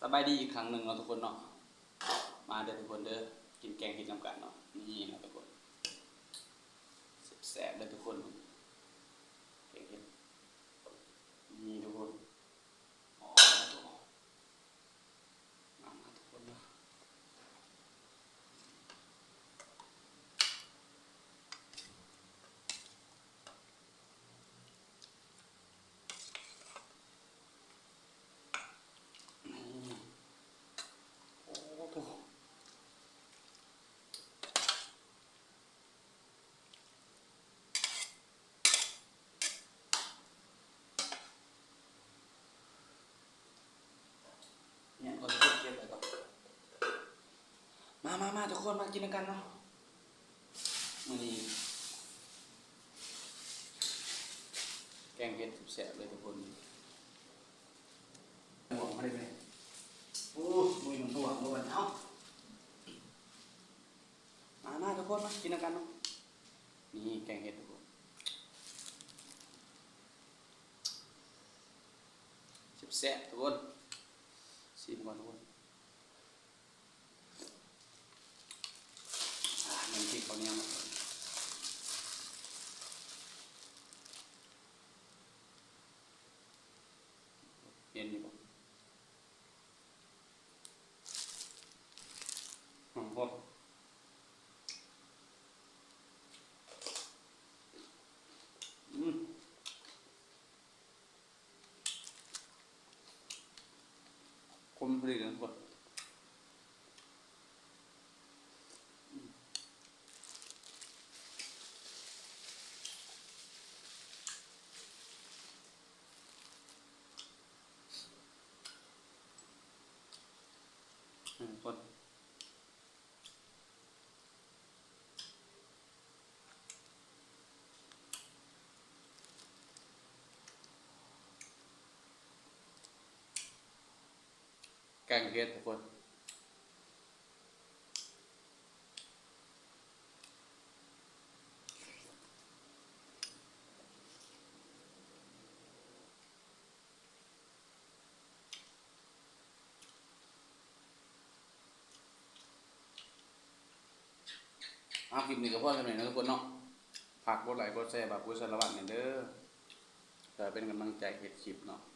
ສະບາຍດີອີກຄັ້ງໜຶ່ງເນາະທຸກຄົນເນາະ ມາເດີທຸກຄົນເດີ ກິນແກງເຫັດນຳກັນເນາະ ນີ້ເນາະທຸກຄົນ ແຊບໆເດີທຸກຄົນ ແກງເຫັດ ນີ້ທຸກຄົນ ມາໆ ທຸກຄົນເດີ. ແມ່ນ ຂ້ອຍຊິເກັບໄວ້ກ່ອນ ມາໆໆ ທຸກຄົນ ມາກິນນຳກັນເນາະ ມື້ນີ້ແກງເຫັດແຊບໆເລີຍທຸກຄົນ ບວກມາໄດ້ໄໝ ໂອ້ ບໍ່ມີໝາກບວກບໍ່ບັດນີ້ ເອົ້າ ມາໆ ທຸກຄົນ ມາກິນນຳກັນເນາະ ນີ້ແກງເຫັດທຸກຄົນ ແຊບໆ ທຸກຄົນ ຊີມກ່ອນທຸກຄົນ ອາ ແມ່ນກິນເຂົ້າໜຽວ ເຫັນຢູ່ບໍ່? ຫອມບໍ່? ອືມ ຄົມພໍດີເລີຍທຸກຄົນ ອືມ ຄົນ ແກງເຫັດທຸກຄົນ ເອົາ ຄລິບນີ້ກໍພໍສ່ຳນີ້ເນາະທຸກຄົນເນາະ ຝາກກົດໄລກົດແຊໃຫ້ບ່າວປຸ້ຍສາລະວັດແດ່ເດີ ເພື່ອເປັນກຳລັງໃຈເຮັດຄລິບເນາະ.